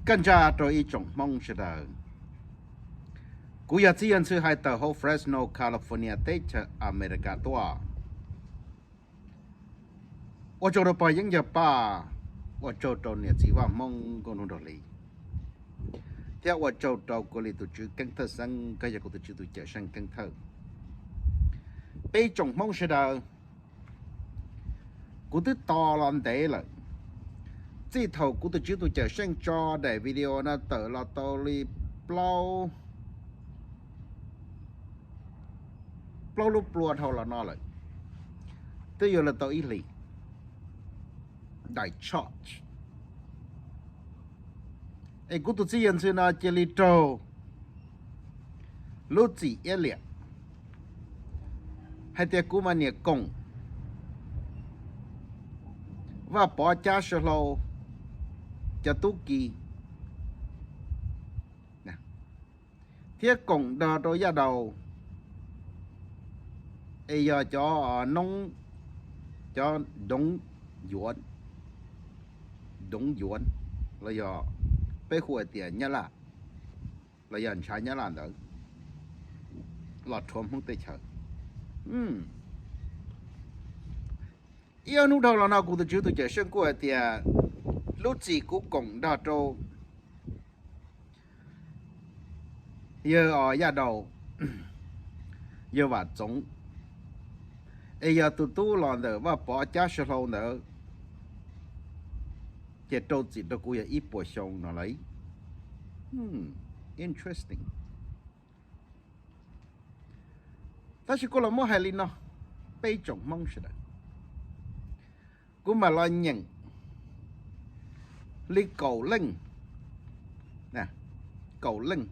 Kaj ntsaj rau ib tsoom Hmoob sawv daws. Kuv yog Txiv Yawg Ntxhw hais tawm hauv Fresno, California, teb chaws Amelikas tuaj. Ua tsaug rau pog Yeeb Yawg Paj, ua tsaug rau niam txiv Vaj Hmoob Nkauj Hnub Nraug Hli, thiab ua tsaug rau kuv li tus tswv Keeb Thawj Xeeb, koj yog kuv tus tswv tus cawm seej Keeb Thawj. Peb tsoom Hmoob sawv daws, kuv twb tos los ntev lawm. Txij thaum kuv tus tswv tus cawm seej tso daim video no tawm los tau li plaub, plaub lub plua dhau los no lawm, twb yuav los tau ib hlis daim tshoj. Es kuv tus Txiv Yawg Ntxhw no cia li raug lub txim iab liam hais tias kuv mas niam koom Vaj Pov Cab Saw Hlau cov tub ki, thiab koom nrog rau Yaj Daus, es yog cov noob, cov doov yuav, doov yuav, los yog peb hu hais tias Nyab Laj, los yog ntshav Nyab Laj ntawd, los rhuav Hmoob teb chaws. Ib ob hnub dhau los no kuv tus tswv tus cawm seej kuj hais tias lub txim kuv koom nrog rau yawg Yaj Daus, yawg Vam Txoov, es yog tus tub los ntawm Vaj Pov Cab Saw Hlau ntawd, ces rau txim rau kuv yog ib puas xyoo no lauj. Interesting. Tab sis kuv los muab hais li no, peb tsoom Hmoob sawv daws, kuv mam los nyeem li kaum leej, kaum leej,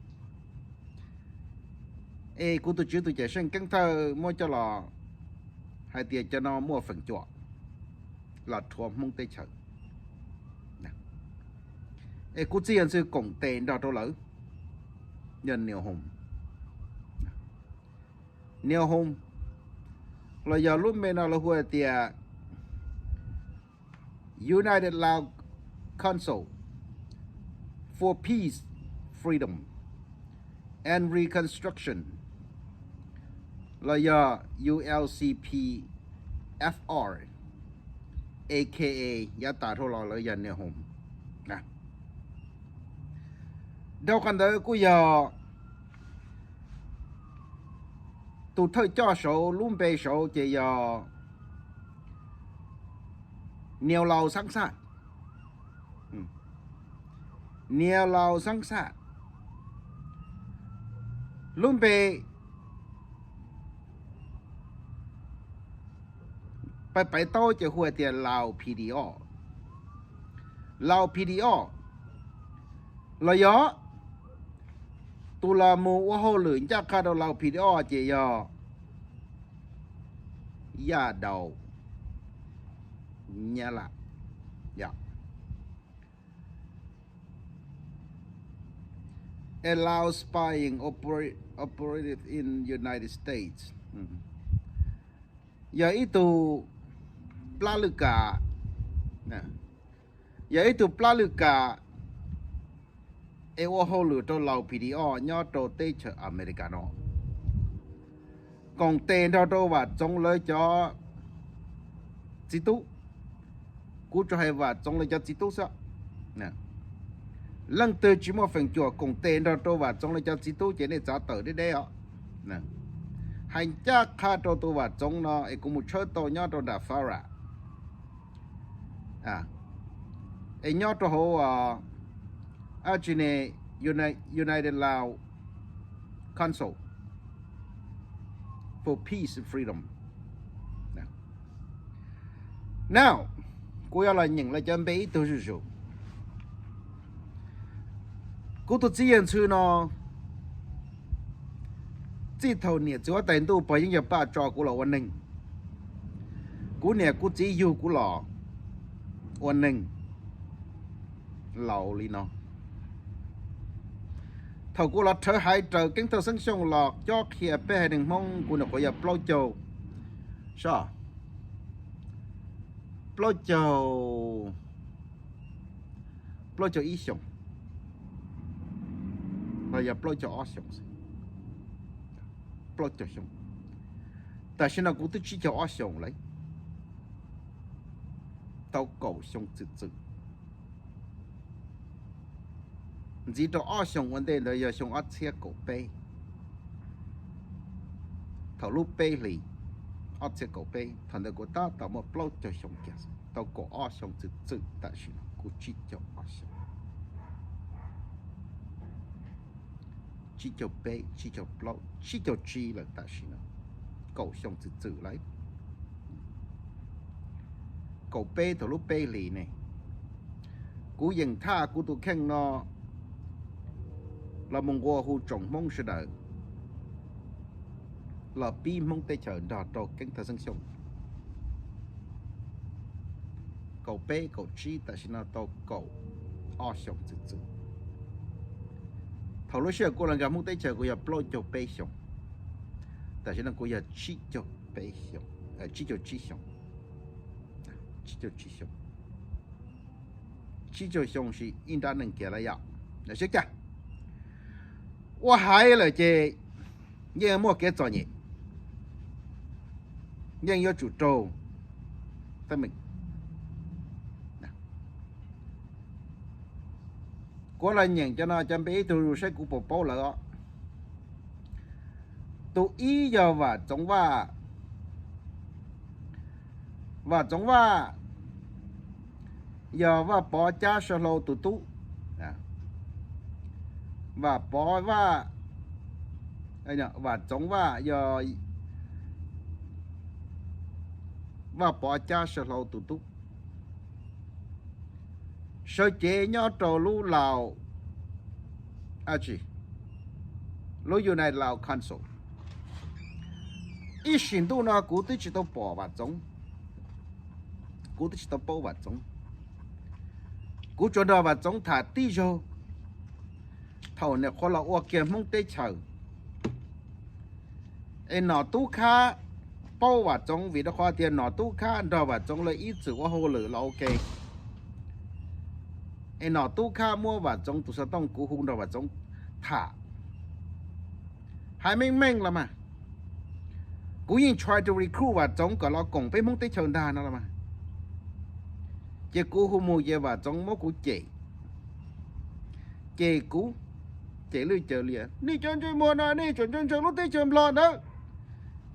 es kuv tus tswv tus cawm seej Keeb Thawj muab coj los hais tias cov no muaj feem cuam los rhuav Hmoob teb chaws. Es kuv Txiv Yawg Ntxhw koom tes nrog rau lawv, yog Neo Home. Neo Home, los yog lub npe no lawv hu hais tias United Lao Council for Peace, Freedom and Reconstruction, los yog U L C P F R, A K A yav tas dhau los lawv yog Neo Home. Dhau qhov ntawd kuj yog tus thawj coj saud, lub npe saud ces yog Niau Laus Xab Xaj. Niau Laus Xab Xaj, lub npe pais paiv taub ces hu hais tias Laus P D O. Laus P D O, los yog tus los mus ua hauj lwm ncaj qha rau Laus P D O ces yog Yaj Daus Nyab Laj. A Lao spying oper- operative in United States. Yog ib tug plab lwj kam, yog ib tug plab lwj kam es ua hauj lwm rau Laus P D O nyob rau teb chaws Amelikas no, koom tes nrog rau Vam Txoov lawv cov txiv tub. Kuv tsuas hais Vam Txoov lawv cov txiv tub xwb. Leej twg tsis muaj feem cuam koom tes nrog rau Vam Txoov lawv cov txiv tub ces nej txav tawm deb deb os. Hais ncaj qha rau tus Vam Txoov no es kuv mus tshawb tau nyob rau nram Fara, es nyob rau hauv, a, tsis ne, United Lao Council for Peace and Freedom. Now, kuv yuav los nyeem lawv cov npe ib tug zuj zus. Kuv tus txiv yawg ntxhw no, txij thaum niam txiv huab tais ntuj pog Yeeb Yawg Paj tso kuv los ua neeg, kuv niam kuv txiv yug kuv los ua neeg laus li no. Thaum kuv los rhawv haiv raws Keeb Thawj Xeeb Xyooj los cob qhia peb haiv neeg Hmoob, kuv nyuam qhuav yog plaub caug, plaub caug, plaub caug ib xyoos. yog plaub caug ob xyoos xwb. Plaub caug xyoo. Tam sim no kuv twb tsib caug ob xyoos lawm, tau kaum xyoo txwm txwm. Ntxiv rau ob xyoos ua ntej ntawd yog xyoo ob txhiab kaum peb, thaum lub peb hlis ob txhiab kaum peb, thaum ntawd kuv tab tom muaj plaub caug xyoo kiag, tau kaum ob xyoo txwm txwm, tam sim no kuv tsib caug ob xyoo. Tsib caug peb, tsib caug plaub, tsib caug tsib lawm tam sim no, kaum xyoo txwm txwm lawm. Kaum peb thaum lub peb hlis ne, kuv yeem thaj kuv tus kheej no los mus nqua hu tsoom Hmoob sawv daws los pib Hmoob teb chaws nrog rau Keeb Thawj Xeeb Xyooj. Kaum peb kaum tsib tam sim no tau kaum ob xyoos txwm txwm. Thaum lub sij hawm kuv los nkag Hmoob teb chaws kuv yog plaub caug peb xyoos, tam sim no kuv yog tsib caug peb xyoos, tsib caug tsib xyoos. Tsib caug tsib xyoos. Tsib caug xyoo sis ib nrab neeg kiag lawm yom. Sib cag ua haiv lawm ces yeej muaj kev txom nyem, yeej yuav tsum raug teeb meem. Kuv los nyeem cov no cov npe ib tug saib kuv puas paub lawm os. Tus ib yog Vam Txoov Vaj. Vam Txoov Vaj yog Vaj Pov Cab Saw Hlau tus tub. Vam Pov Vaj, Vam Txoov Vaj yog Vaj Pov Cab Saw Hlau tus tub, sawv cev nyob rau lub Lao, lub United Lao Council. Ib sim ntuj no kuv twb tsis tau pom Vam Txoov, kuv twb tsis tau paub Vam Txoov. Kuv tsuas nrog Vam Txoov tham tib zaug thaum nws qhuav los ua kiag Hmoob teb chaws. Es Nom Tub Khab paub Vam Txoov vim rau qhov tias Nom Tub Khab nrog Vam Txoov lawv ib txwm ua hauj lwm los ua ke. Es Nom Tub Khab muab Vam Txoov tus xov tooj kuv hu nrog Vam Txoov tham. Hais meej meej los mas, kuv yeej try to recruit Vam Txoov kom los koom peb Hmoob teb chaws ntag no los mas. Ces kuv hu mus ces Vam Txoov muab kuv cem. Ces kuv cem lwj caws lias, nej cov ntsej muag no nej tseem ntshaw ntshaw lub teb chaws Nplog ntawd,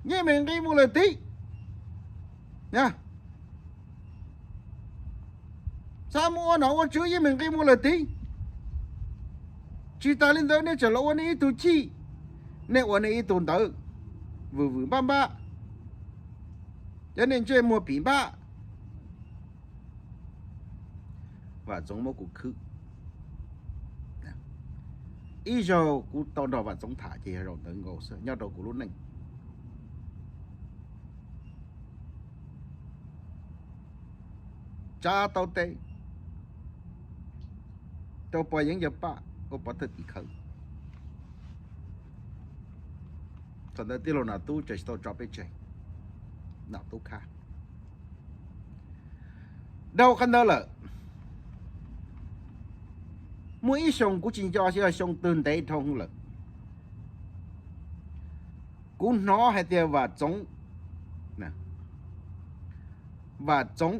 yeej meem nqis mus lawm tid. Xav mus ua nom ua tswv yeej meem nqis mus lawm tid. Tsis tas li ntawd nej tseem los ua nej ib tug chij, nej ua nej ib tug ntawv vwm vwm npab npab, cov nej ntsej muag pim npab. Vam Txoov muab kuv khwb. Ib zaug kuv tau nrog Vam Txoov tham ces yog zaum ntawd nkaus xwb nyob rau kuv lub neej. Tsa tau tes rau Pov Yeev Yawg Paj ua pov thawj tim khawv. Thaum ntawd tij laug Nom Tub tseem tsis tau tso peb tseg, Nom Tub Khab. Dhau qhov ntawd lawm, muaj ib xyoo kuv tsis nco xyov yog xyoo twg ntev dhau lawm, kuv hnov hais tias Vam Txoov, Vam Txoov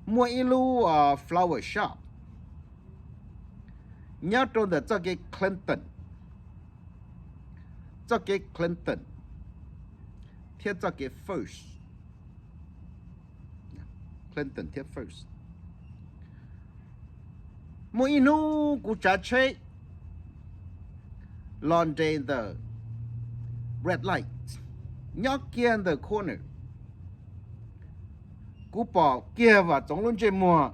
muaj ib lub flower shop nyob rau ntawm txoj kev Clinton, txoj kev Clinton thiab txoj kev First, Clinton thiab First. Muaj ib hnub kuv tsav tsheb los nres ntawm red light, nyob kiag ntawm corner, kuv pom kiag Vam Txoov lub ntsej muag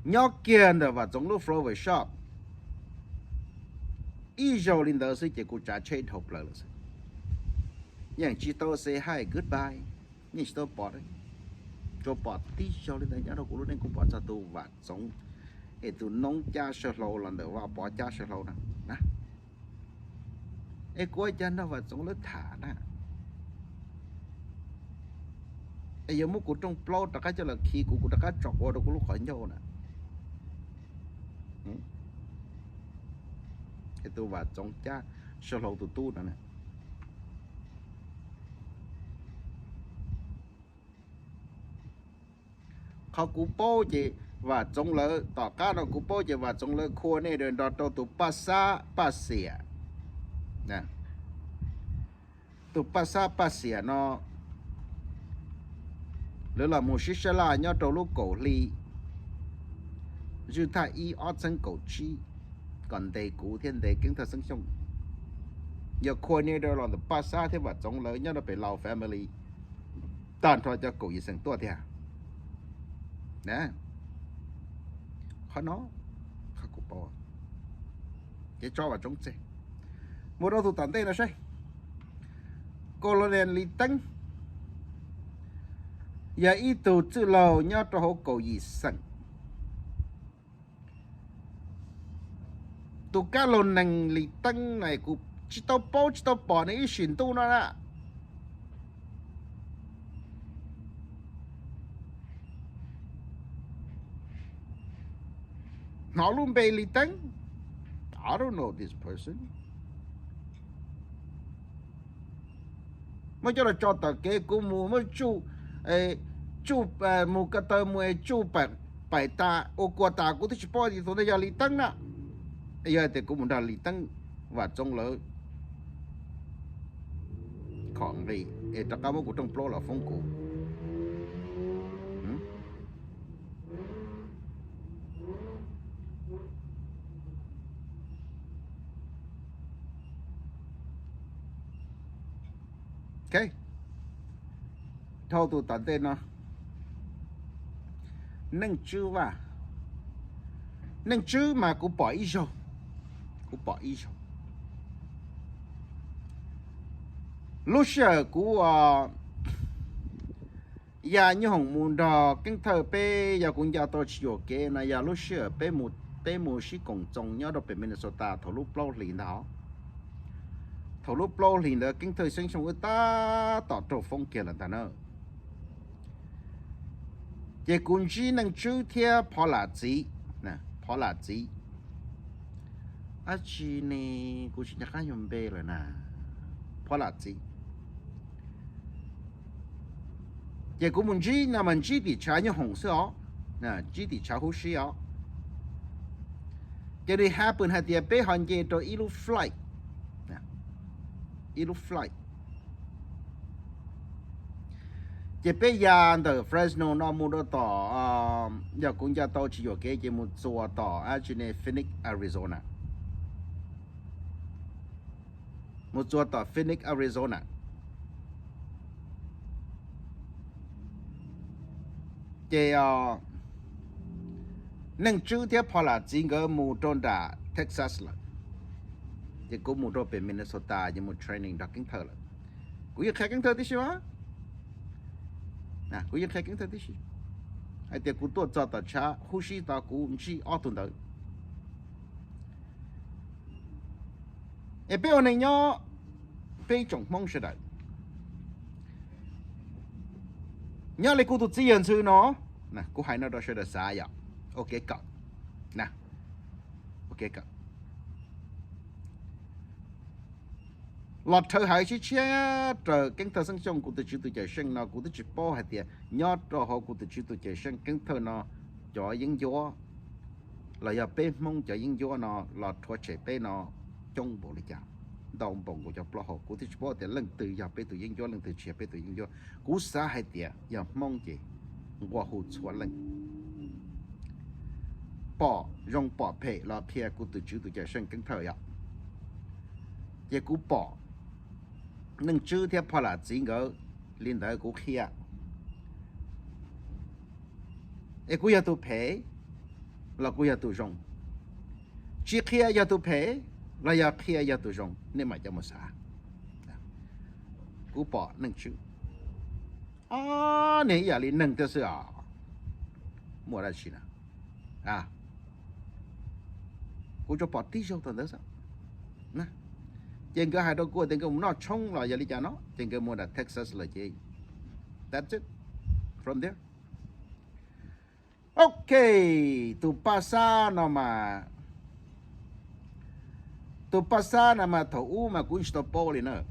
nyob kiag ntawm Vam Txoov lub flower shop. Ib zaug li ntawd xwb ces kuv tsav tsheb dhau plaws lawm xwb. Yeej tsis tau say hi goodbye, yeej tsis tau pom, tsuas pom tib zaug li ntawd nyob rau kuv lub neej kuv pom txog tus Vam Txoov es tus noob Cab Saw Hlau los ntawm Vaj Pov Cab Saw Hlau na. Es kuv ua cas nrog Vam Txoov lawv tham na, es yuav muab kuv rooj plaub rov qab coj los khi kuv, kuv rov qab tso quav rau kuv lub qhov ncauj na. Tus Vam Txoov Cab, Saw Hlau tus tub no. Qhov kuv paub ces Vam Txoov lawv, tom qab no kuv paub ces Vam Txoov lawv coordinate nrog rau tus Paj Xab Paj Xiam. Tus Paj Xab Paj Xiam no, lawv los mus sib sab laj nyob rau lub kaum hli zwj thaj ib ob txheeb kaum tsib, kom ntes kuv thiab ntes Keeb Thawj Xeeb Xyooj. Yog coordinate los ntawm Paj Xab thiab Vam Txoov lawv nyob rau pem Lao family, tag nrho cov kaum yim xeem tuaj tiag. Qhov no, qhov kuv paub. Ces tso Vam Txoov txeg, mus rau tus tom ntej no saib. Colonel Lis Teeb yog ib tug txwj laug nyob rau hauv kaum yim xeem. Tus kab laug neeg Lis Teeb na kuv tsis tau paub tsis tau pom nws ib sim ntuj no na. Hnov lub npe Lis Teeb, I don't know this person. Muab coj los tso tom kev kuv mus muab tsuj, tsuj, mus ko taw mus es tsuj paim tas ua kua tas kuv twb tsis paub tias tus ntawd yog Lis Teeb na. Yog tias kuv mus nrog Lis Teeb, Vam Txoov lawv khom nqi es rov qab muab kuv rooj plaub los foob kuv. Ok, dhau tus tom ntej no, Neej Tswb Vaj. Neej Tswb mas kuv pom ib zaug, kuv pom ib zaug. Lub sij hawm kuv ya nyob hoom mus nrog Keeb Thawj peb, yog kuv nco tau tsis yuam kev no yog lub sij hawm peb mus sib koom txoos nyob rau pem Minnesota thaum lub plaub hlis ntag. Thaum lub plaub hlis ntawd Keeb Thawj Xeeb Xyooj wb tab tom raug foob kiag lawm ntag na. Ces kuv ntsib Neej Tswb thiab Phov Lam Txiv, Phov Lam Txiv, dab tsi ne, kuv tsis nco qab yog npe lawm na, Phov Lam Txiv. Ces kuv mus ntsib no mas ntsib tim tshav nyob hoom xwb os, ntsib tim tshav huv si os. Ces nws happen hais tias peb ho nce rau ib lub flight, ib lub flight. Ces peb ya ntawm Fresno no mus rau tom, yog kuv nco tau tsis yuam kev ces mus txuas tom dab tsi ne, Phoenix, Arizona. Mus txuas tom Phoenix, Arizona. Ces Neej Tswb thiab Phov Lam Txiv nkawd mus rau nram Texas lawm. Ces kuv mus rau pem Minnesota ces mus training nrog Keeb Thawj lawm. Kuv yeej qhia Keeb Thawj tib si mas, kuv yeej qhia Keeb Thawj tib si hais tias kuv tuaj txog tom tshav huv si tod kuv ntsib ob tug ntawd. Es peb ua neeg nyob, peb ib tsoom Hmoob sawv daws, nyob li kuv tus txiv yawg ntxhw no, kuv hais no rau sawv daws xav yom, ua kev kawm, ua kev kawm. Los rhawv haiv tshiab tshiab raws Keeb Thawj Xeeb Xyooj kuv tus tswv tus cawm seej no kuv twb tsis paub hais tias nyob rau hauv kuv tus tswv tus cawm seej Keeb Thawj no cov yeeb ncuab los yog peb Hmoob cov yeeb ncuab no los rhuav tshem peb no coob npaum li cas, ntau npaum nkaus cov plaub hau. Kuv twb tsis paub tias leej twg yog peb tus yeeb ncuab leej twg tsis yog peb tus yeeb ncuab. Kuv xav hais tias yog Hmoob ces nqua hu txhua leej, pom zoo pom phem los qhia kuv tus tswv tus cawm seej Keeb Thawj yom. Ces kuv pom Neej Tswb thiab Phov Lam Txiv nkawd li ntawd kuv qhia, es kuv yog tus phem los kuv yog tus zoo? Tsis qhia yog tus phem los yog qhia yog tus zoo? Nej mam coj mus xav. Kuv pom Neej Tswb, ob niag ib yam li neeg thiab xwb os. Muaj dab tsi na? Kuv tsuas pom tib zaug thaum ntawd xwb. Ces nkawd hais rau kuv tias nkawd mus noj tshoob los yog li cas no ces nkawd mus nram Texas lawm ces that's it from there. Ok, tus Paj Xab no mas Tus Paj Xab no mas thaum ub mas kuv tsis tau paub li na.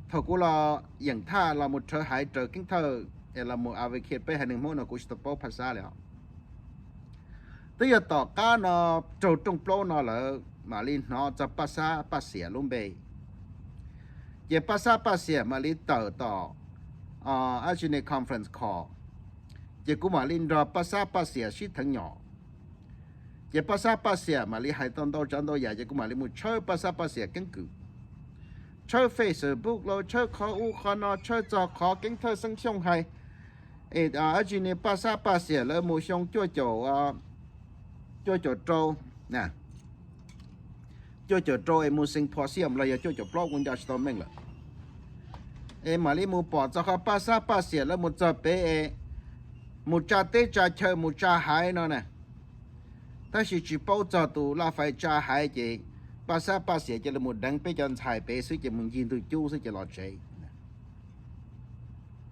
Thaum kuv los yeem thaj los mus rhawv haiv raws Keeb Thawj es los mus advocate peb haiv neeg Hmoob no kuv tsis tau paub Paj Xab li os. Twb yog tom qab no raug rooj plaub no lawm mam li hnov txog Paj Xab Paj Xiam lub npe. Ces Paj Xab Paj Xiam mam li tawm tom, a, Agene Conference Call. Ces kuv mam li nrog Paj Xab Paj Xiam sib theev nyom. Ces Paj Xab Paj Xiam mam li hais tau ntau tsav ntau yam ces kuv mam li mus tshawb Paj Xab Paj Xiam keeb kwm, tshawb Facebook los tshawb qhov ub qhov no, tshawb txog qhov Keeb Thawj Xeeb Xyooj hais. Agene Paj Xab Paj Xiam lawv mus xyoo cuaj caum, cuaj caum rau, cuaj caum rau es mus Symposium los yog cuaj caum plaub kuv nco tsis tau meej lawm. Es mam li mus pom txog qhov Paj Xab Paj Xiam lawv mus txog pem es mus tsa teb tsa chaw mus tsa haiv no na. Tab sis tsis paub txog tus laj fais tsa haiv ces Paj Xab Paj Xiam cia li mus deev peb cov ntxhais pem xwb ces mus ncig ntug cub xwb ces los tsev.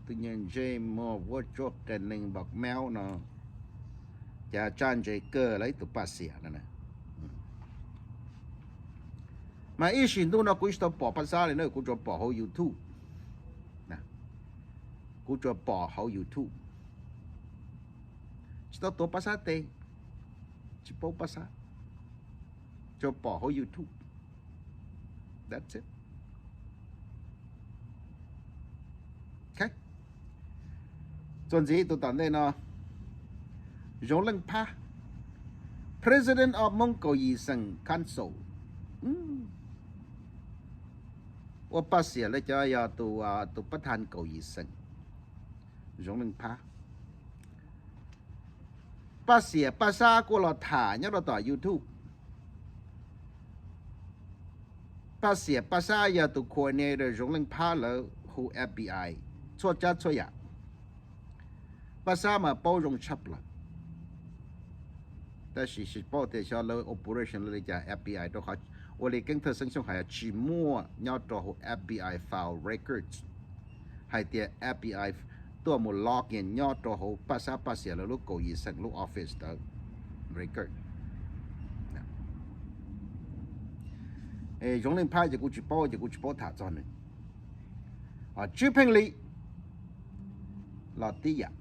Tus nyuag ntsej muag vuab tsuab qias neeg npam maub no, cas tsab ntse kawg lawm ib tus Paj Xiam no. Mas ib sim ntuj no kuv tsis tau pom Paj Xab li na, kuv tsuas pom hauv YouTube. Kuv tsuas pom hauv YouTube. Tsis tau tuav Paj Xab tes, tsis paub Paj Xab, tsuas pom hauv YouTube. That's it. Txuas ntxiv tus tom ntej no, Zoov Leej Phab, President of Hmoob Kaum Yim Xeem Council, ua Paj Xiam lawv cov yog tus, tus pab thas Kaum Yim Xeem, Zoov Leej Phab. Paj Xiam Paj Xab kuj los tham nyob rau tom YouTube. Paj Xiam Paj Xab yog tus coordinator Zoov Leej Phab lawv hu F B I txhua tsav txhua yam. Paj Xab mas paub zoo tshaj plaws. Tab sis tsis paub tias xyov lawv operation li cas F B I rau qhov ua li Keeb Thawj Xeeb Xyooj hais tsis muaj nyob rau hauv F B I file records hais tias F B I tuaj mus log in nyob rau hauv Paj Xab Paj Xiam lawv lub Kaum Yim Xeem lub office ntawd record. Zoov Leej Phab ces kuv tsis paub ces kuv tsis paub tham txog nws. Tswv Pheej Lis los tib yam.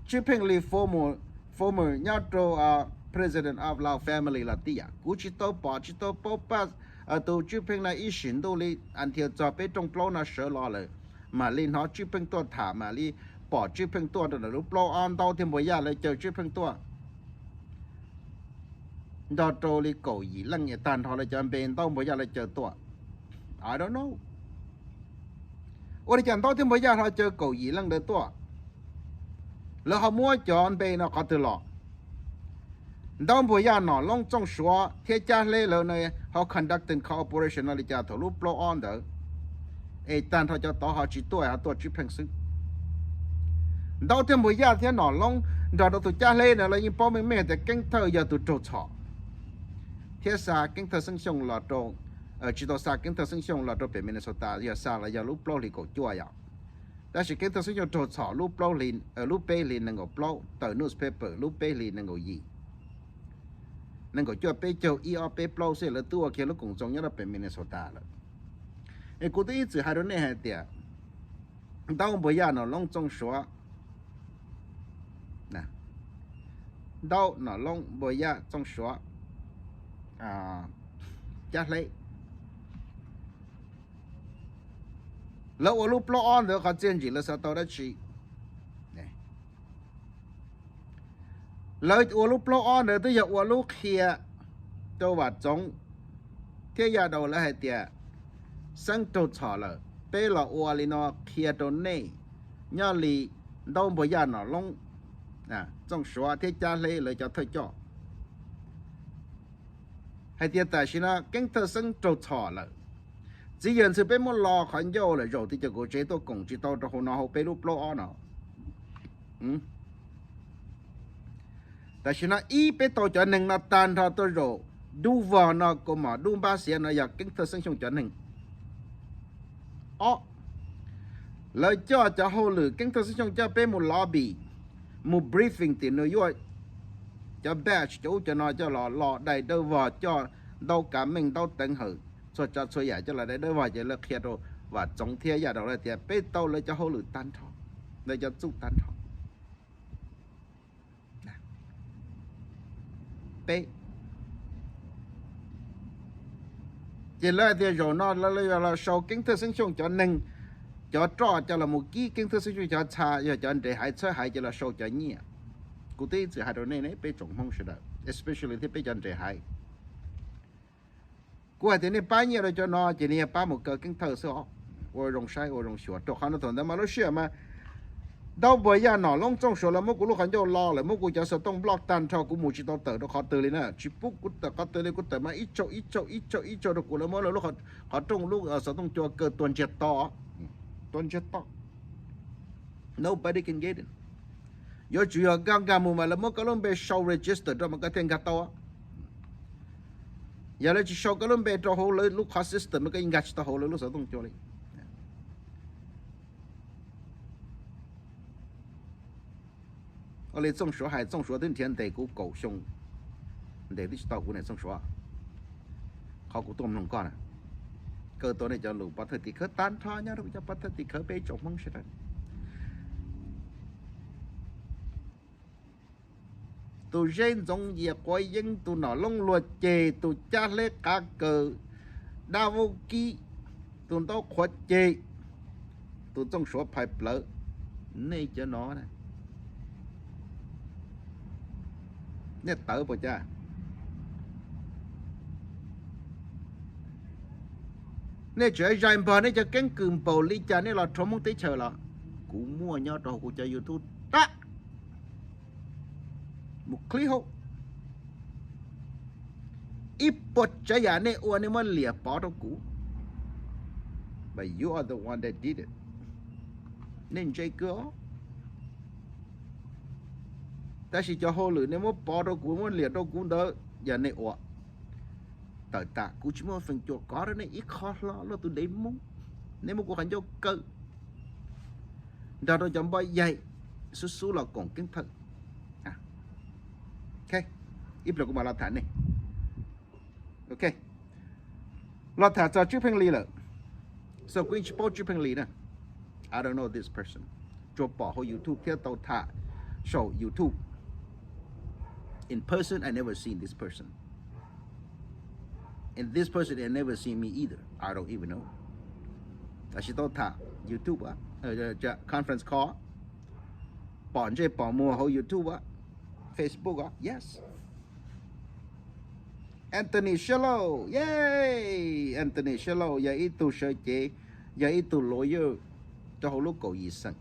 Tswv Pheej Lis former, former nyob rau President of Lao Family los tib yam. Kuv tsis tau pom tsis tau paub tus Tswv Pheej no ib sim ntuj li until txog peb rooj plaub no sawv los lawm mam li hnov Tswv Pheej tuaj tham, mam li pom Tswv Pheej tuaj rau ntawm lub plaub ob Ntaub thiab Npuag Yaj lawv caw Tswv Pheej tuaj nrog rau li kaum yim leej es tag nrho lawv cov npe Ntaub Npuag Yaj lawv caw tuaj. I don't know. Ua li cas Ntaub thiab Npuag Yaj ho caw kaum yim leej ntawd tuaj? Lawv ho muab cov npe no qhov twg los? Ntaub Npuag Yaj, Nom Loob, Txooj Suav thiab Cab Hleb lawv no ho conducting cooperation no li cas thaum lub plaub ob ntawd es tag nrho cov tod ho tsis tuaj ho tuaj Tswv Pheej xwb? Ntaub thiab Npuag Yaj thiab Nom Loob nrog rau tus Cab Hleb no lawv yeej paub meej meej tias Keeb Thawj yog tus raug txhom thiab xa Keeb Thawj Xeeb Xyooj los rau, tsis tau xa Keeb Thawj Xeeb Xyooj los rau pem Minnesota, yog xa los yog lub plaub hlis kaum cuaj yom. Tab sis Keeb Thawj Xeeb Xyooj raug txhom lub plaub hli, lub peb hlis nees nkaum plaub, tawm newspaper lub peb hlis nees nkaum yim, nees nkaum cuaj peb caug ib ob peb plaub xwb lawv twb ua kiag lub koom txoos nyob rau pem Minnesota lawm. Es kuv twb ib txwm hais rau nej hais tias Ntaub, Npuag Yaj, Nom Loob, Txooj Suav, Ntaub, Nom Loob, Npuag Yaj, Txooj Suav, Cab Hleb, lawv ua lub plaub ob ntawd qhov txiaj ntsim lawv xav tau dab tsi? Lawv ua lub plaub ob ntawd twb yog ua lub qhia rau Vam Txoov thiab Yaj Daus lawv hais tias Xeeb raug txhom lawm, peb los ua li no qhia rau nej, nyob li Ntaub, Npuag Yaj, Nom Loob, Txooj Suav thiab Cab Hleb lawv cov thawj coj hais tias tam sim no Keeb Thawj Xeeb raug txhom lawm. Txiv yawg ntxwg peb muab lo qhov ncauj lawm, zaum twg cov kauv tsev tuaj koom tsis tau rau hauv no hauv peb lub plaub ob no. Tam sim no ib peb tau cov neeg no tag nrho tuaj zaum dub vog no, kaus mom dub npab xiav no yog Keeb Thawj Xeeb Xyooj cov neeg. Ob, lawv coj cov hauj lwm Keeb Thawj Xeeb Xyooj coj peb mus lobby, mus briefing tim New York, cov badge cov ub cov no coj los lo dai dawb vog, coj ntaub kav meej ntaub teev hawm txhua tsav txhua yam coj los dai dawb vog, ces lawv qhia rau Vam Txoov thiab Yaj Daus lawv tias peb tau lawv cov hauj lwm tag nrho, lawv cov txuj tag nrho. Peb, ces lawv hais tias zaum no lawv los sau Keeb Thawj Xeeb Xyooj cov neeg, cov roj coj los mus kib Keeb Thawj Xeeb Xyooj cov txha, yog cov nres haiv txhawb haiv ces los sau cov nyiaj. Kuv twb ib txwm hais rau nej ne, peb tsoom Hmoob sawv daws, especially thiab peb cov nres haiv, kuv hais tias nej pab nyiaj rau cov no ces nej yog pab mus kaw Keeb Thawj xwb os. Ua zoo saib ua zoo xyuas, rau qhov no thaum ntawd mas lub sij hawm mas Ntaub Npuag, Yaj Nom, Loob Txooj Suav lawv muab kuv lub qhov ncauj lo lawm, muab kuv cov xov tooj block tag nrho, kuv mus tsis tau tawm rau qhov twg li na, tsis pub kuv tawm qhov twg li, kuv tawm mas ib tsau ib tsau ib tsau ib tsau rau kuv, lawv muab lawv lub qhov rooj lub xov tooj cua kaw tua ntsiag to, tua ntsiag to. Nobody can get it. Yuav tsum yog nkag nkag mus mas lawv muab koj lub npe sau register rau mas koj thiaj nkag tau. Yog lawv tsis sau koj lub npe rau hauv lawv lub qhov system mas koj yeej nkag tsis tau hauv lawv lub xov tooj cua li. Ua li Txooj Suav hais, Txooj Suav twb nrhiav ntes kuv kaum xyoo, ntes twb tsis tau kuv ne Txooj Suav. Qhov kuv tuaj mloog koj na, kaw tau nej cov lus pov thawj tim khawv tag nrho nyob rau kuv cov pov thawj tim khawv peb tsoom Hmoob sawv daws. Tus Zeb Ntxoov Yias quav yeeb, tus Nom Loob luag ceg, tus Cab Hleb qav kaws, dab vaub kib, tus Ntaub Qhuav ceg, tus Txooj Suav phais plawv, nej cov no na, nej tawv puas cas? Nej tseem zais npog nej cov keeb kwm npaum li cas nej los rhuav Hmoob teb chaws los kuv muaj nyob rau hauv kuv cov YouTube tag. Mus clip hauv, ib puas tsav yam nej ua nej muab liam pov rau kuv, but you are the one that did it. Nej ntse kawg os. Tab sis cov hauj lwm nej muab pov rau kuv, muab liam rau kuv ntawd yog nej ua. Tawm tas, kuv tsis muaj feem cuam kov rau nej ib qho hlo luaj tus dev Hmoob. Nej muab kuv qhov ncauj kaw nrog rau cov npoj yaig xub xub los koom Keeb Thawj. Ok, ib pliag kuv mam los tham nej. Ok, los tham txog Tswv Pheej Lis lawm. So kuv yeej tsis paub Tswv Pheej Lis na. I don't know this person. Tsuas pom hauv YouTube thiab tau tham saum YouTube. In person, I never seen this person. And this person has never seen me either. I don't even know. Tab sis tau tham YouTube, conference call, pom ntsej pom muag hauv YouTube, Facebook, yes. Anthony Siab Lauj, yay! Anthony Siab Lauj yog ib tug sawv cev, yog ib tug lawyer rau hauv lub kaum yim xeem.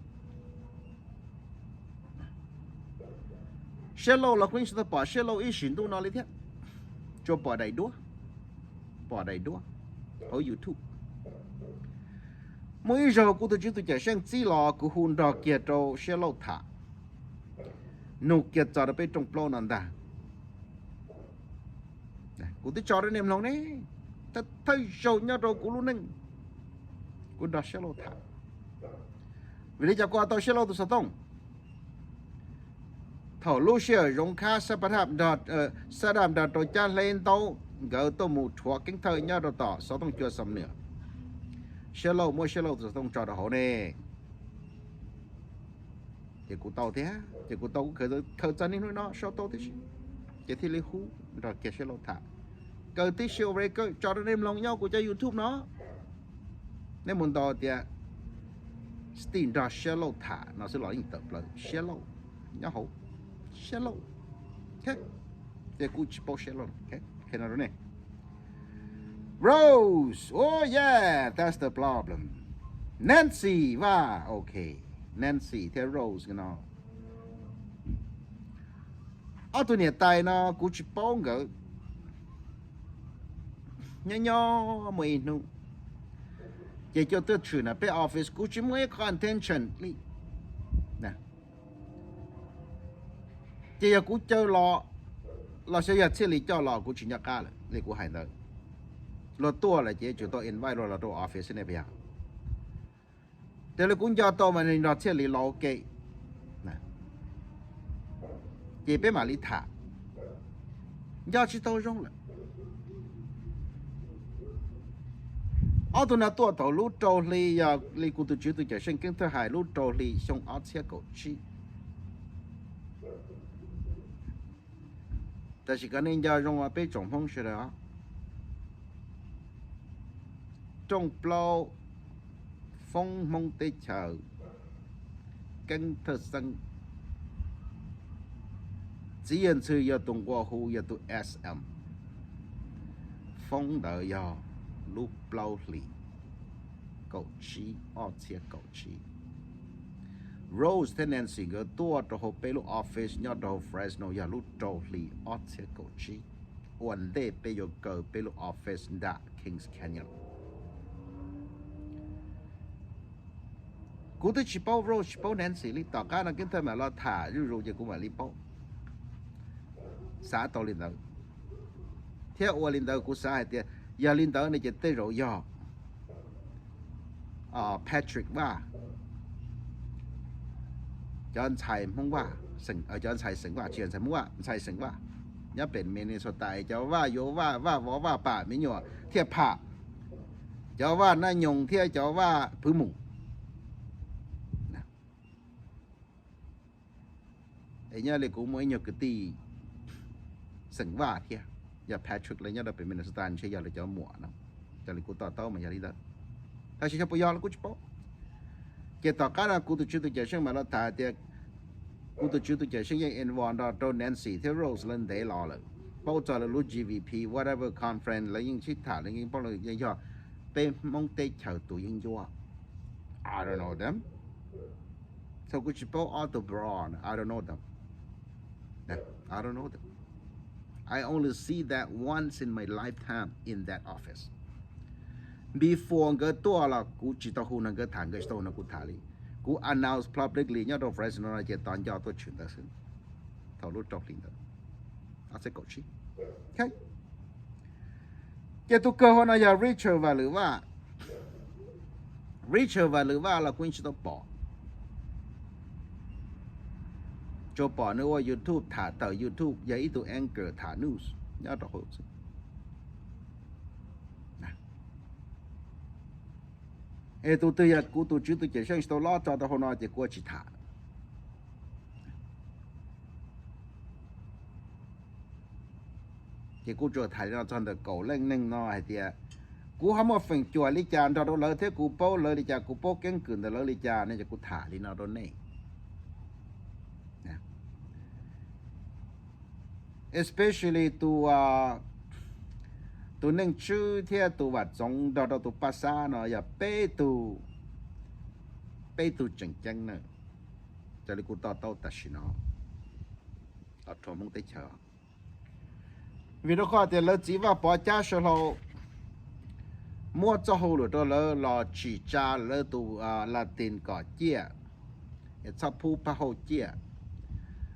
Siab Lauj los kuv yeej tsis tau pom Siab Lauj ib sim ntuj no li thiab. Tsuas pom daim duab, pom daim duab hauv YouTube. Muaj ib zaug kuv tus tswv tus cawm seej txib los kuv hu nrog kiag rau Siab Lauj tham, nug kiag txog rau peb rooj plaub no ntag. Kuv twb tso rau nej mloog ne, thawj zaug nyob rau kuv lub neej kuv nrog Siab Lauj tham. Vim li cas kuv tau Siab Lauj tus xov tooj? Thaum lub sij hawm Zoov Khab xab pab thaj, xab daj nrog rau Cab Hleb Ntaub nkawd tuaj mus rhuav Keeb Thawj nyob rau tom xov tooj cua Xam Nuam, Siab Lauj muab Siab Lauj tus xov tooj tso rau hauv ne. Ces kuv tau thiab, ces kuv tau, kuv khaws txog niaj hnub no sau tau tib si, ces thiaj li hu nrog kiag Siab Lauj tham. Kaw tib si ua record tso rau nej mloog nyob kuv cov YouTube no. Nej mus ntaus tias Steve nrog Siab Lauj tham no xwb los yeej tawm plaws, Siab Lauj nyob hauv, Siab Lauj. Ces kuv tsis paub Siab Lauj. Rose, oh yeah, that's the problem. Nancy, va, ok. Nancy thiab Rose no, ob tug niam tais no kuv tsis paub nkawd. Nyob nyob muaj ib hnub ces coj tuaj tshwm na peb office, kuv tsis muaj ib qho intention li. Ces yog kuv caw los, los xyov yog Txhiaj Lis coj los kuv tsis nco qab lawm li kuv hais ntawd. Luag tuaj lawm ces yuav tsum tau invite luag los rau office ne puas yog? Raws li kuv nco tau mas nws nrog Txhiaj Lis los ua ke, ces peb mam li tham. Nco tsis tau zoo lawm. Ob tug no tuaj thaum lub rau hli, yog li kuv tus tswv tus cawm seej Keeb Thawj hais, lub rau hli xyoo ob txhiab kaum tsib. Tab sis kom nej nco zoo peb tsoom Hmoob sawv daws, rooj plaub, foob Hmoob teb chaws, Keeb Thawj Xeeb, txiv yawg ntxhw yog tus nqua hu yog tus S M. Foob ntawd yog lub plaub hlis kaum tsib, ob txhiab kaum tsib. Rose thiab Nancy nkawd tuaj rau hauv peb lub office nyob rau hauv Fresno yog lub rau hli ob txhiab kaum tsib, ua ntej peb yuav kaw peb lub office nram Kings Canyon. Kuv twb tsis paub Rose tsis paub Nancy li, tom qab no Keeb Thawj mam los tham zuj zus ces kuv mam li paub, xav tau li ntawd. Thiab ua li ntawd kuv xav hais tias yog li ntawd no ces tej zaum yog Patrick Vaj, cov ntxhais Hmoob Vaj, cov ntxhais xeem Vaj, tsis yog ntxhais Hmoob Vaj, ntxhais xeem Vaj nyob pem Minnesota, cov Vaj yuav Vaj, Vaj vov Vaj pam me nyuam thiaj pham, cov Vaj naj nyoos thiab cov Vaj pwv mus. Es nyob li kuv muaj ib nyuag kwv tij xeem Vaj thiab, yog Patrick lawv nyob rau pem Minnesota, ntshe yog lawv cov muam no. Raws li kuv to taub mas yog li ntawd, tab sis yog puas yog los kuv tsis paub. Ces tom qab no kuv tus tswv tus cawm seej mam los tham tias kuv tus tswv tus cawm seej yeej involve nrog rau Nancy thiab Rose lawv ntev los lawm, paub txog lawv lub G V P whatever conference lawv yeej sib tham, lawv yeej paub, lawv yeej yog peb Hmoob teb chaws tus yeeb ncuab. I don't know them. So kuv tsis paub ob tug bro, I don't know them. I don't know them. I only see that once in my lifetime in that office. Before nkawd tuaj los kuv tsis tau hu no nkawd tham, nkawd tsis tau hu no kuv tham li. Kuv announce publicly nyob rau Fresno no ces tos nco tuaj tshwm ntawd xwb, thaum lub rau hli ntawd, ob txhiab kaum tsib. Ces tus kawg hauv no yog Richard Vaj Lwm Vaj. Richard Vaj Lwm Vaj los kuv yeej tsis tau pom, tsuas pom nws ua YouTube tham tawm YouTube, yog ib tug anchor tham news nyob rau hauv xwb. Es tus twg yog kuv tus tswv tus cawm seej tsis tau lob tso rau hauv no ces kuv ua tsis tham. Ces kuv tsuas tham li no txog ntawm kaum leej neeg no hais tias kuv ho muaj feem cuam li cas nrog rau lawv thiab kuv paub lawv li cas, kuv paub keeb kwm ntawm lawv li cas no ces kuv tham li no rau nej. Especially tus, tus Neej Tswb thiab tus Vam Txoov nrog rau tus Paj Xab no yog peb tug, peb tug tseem ceeb na, raws li kuv to taub tam sim no, rau Hmoob teb chaws. Vim rau qhov tias lawv txiv Vaj Pov Cab Saw Hlau muab txoj hauj lwm rau lawv los tsim tsa lawv tus Latin kom ciaj, txhob phub phaj hauj ciaj.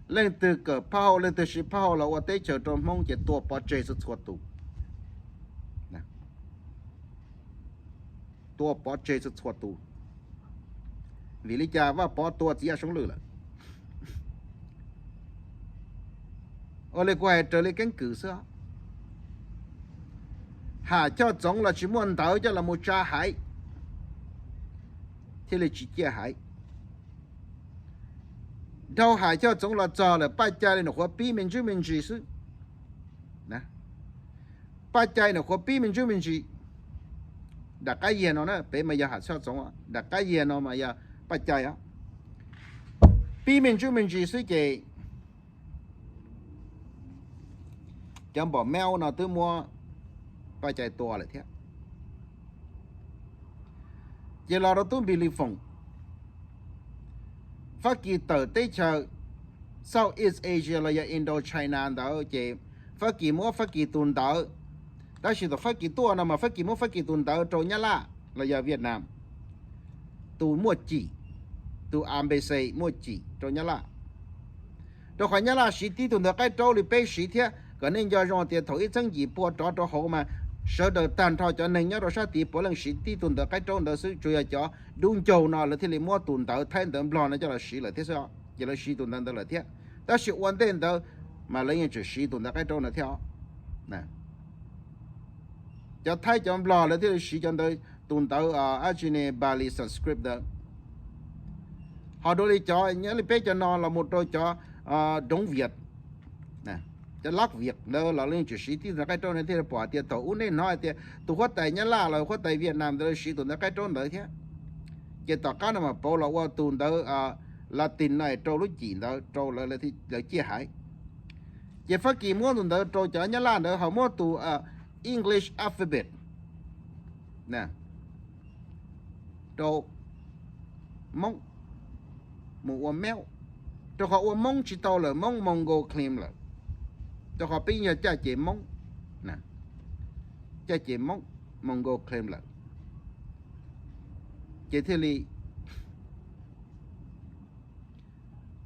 Leej twg kawm phaj hauj, leej twg siv phaj hauj los ua teb chaws rau Hmoob ces tua pov tseg txhua txhua tus. Tua pov tseg txhua txhua tus. Vim li cas Vaj Pov tua txiv Yaj Soob Lwm lawm? Ua li kuv hais raws li keeb kwm xwb. Ham Choj Txoov los tsis muaj ntawv coj los mus tsa haiv, thiaj li tsis ciaj haiv. Dhau Ham Choj Txoov los txog lawm Paj Cai li nyuam qhuav pib me ntsis me ntsis xwb. Paj Cai nyuam qhuav pib me ntsis me ntsis. Nram qab yias no na, pem mas yog Ham Choj Txoov, nram qab yias no mas yog Paj Cai. Pib me ntsis me ntsis xwb ces cov npam meb no twb muab Paj Cai tua lawm thiab. Ces los rau tub Npis Lis Foom, Fab Kis tawm teb chaws Southeast Asia los yog Indochina ntawd ces Fab Kis muab Fab Kis tus ntawv, tab sis thaum Fab Kis tuaj no mas Fab Kis muab Fab Kis tus ntawv rau Nyab Laj los yog Vietnam, tus muaj cim, tus embassy muaj cim rau Nyab Laj. Rau qhov Nyab Laj siv tib tug ntawv qaib raub li peb siv thiab, kom nej nco zoo tias thaum ib txhiab yim pua rov rau hauv mas sawv daws tag nrho cov neeg nyob rau sab tid puav leej siv tib tug ntawv qaib raub ntawd xwb, tsuas yog cov dub ncaug no lawv thiaj li muab tus ntawv Thaib ntawv Nplog no coj los siv lawm thiab xwb, ces lawv siv tus ntawv ntawd lawm thiab. Tab sis ua ntej ntawd mas lawv yeej tseem siv tus ntawv qaib raub ntawd thiab. Cov Thaib cov Nplog lawv thiaj li siv cov ntawv, tus ntawv ab tsi ne Pali Sanskrit ntawd. Ho dua li cov nyob li peb cov no los mus rau cov doov Vias, cov Laj Vias ntawd los lawv tseem siv tib tus ntawv qaib raub no thiaj li pom hais tias thaum ub nej hnov hais tias tus huab tais Nyab Laj los huab tais Vietnam ntawd lawv siv tus ntawv qaib raub ntawd thiab. Ces tom qab no mas pauv los ua tus ntawv Latin no rau lub cim ntawd rau lawv ciaj haiv. Ces Fab Kis muab tus ntawv rau cov Nyab Laj ntawd ho muab tus English alphabet rau Moob mus ua Meub, rau qhov ua Moob tsis tau lawm, Moob Mongol claim lawm, rau qhov peb yog caj ces Moob, caj ces Moob Mongol claim lawm, ces thiaj li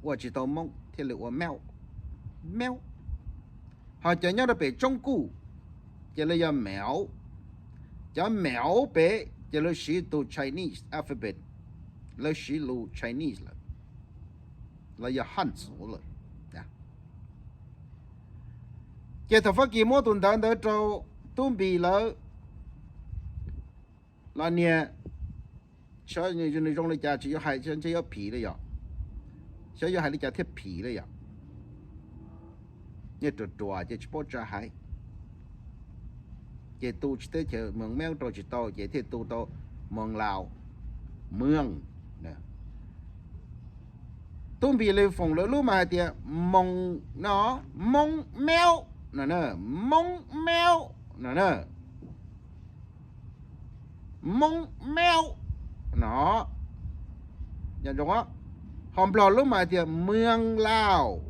ua tsis tau Moob thiaj li ua Meub, Meub. Ho cov nyob rau pem Tsoob Kuj ces lawv yog Meuv, cov Meuv pem ces lawv siv tus Chinese alphabet, lawv siv lus Chinese lawm, lawv yog Hanzu lawm. Ces thaum Fab Kis muab tus ntawv ntawd rau Tub Npis lawv los niag, nws zoo li cas tsis yuav hais, ntshe yuav phim li yom, xyov yuav hais li cas thiaj phim li yom. Nyiaj ruam ruam ces tsis paub tsa haiv, ces tu tsis teb chaws Moos Meub rau tsis tau ces thiaj tu tau Moos Laus, Mueang. Tub Npis Lis Foom lawv lub mas hais tias Moos no, Moob Meub no, Moob Meub no, Moob Meub no. Ho Nplog lub mas hais tias Mueang Lauj,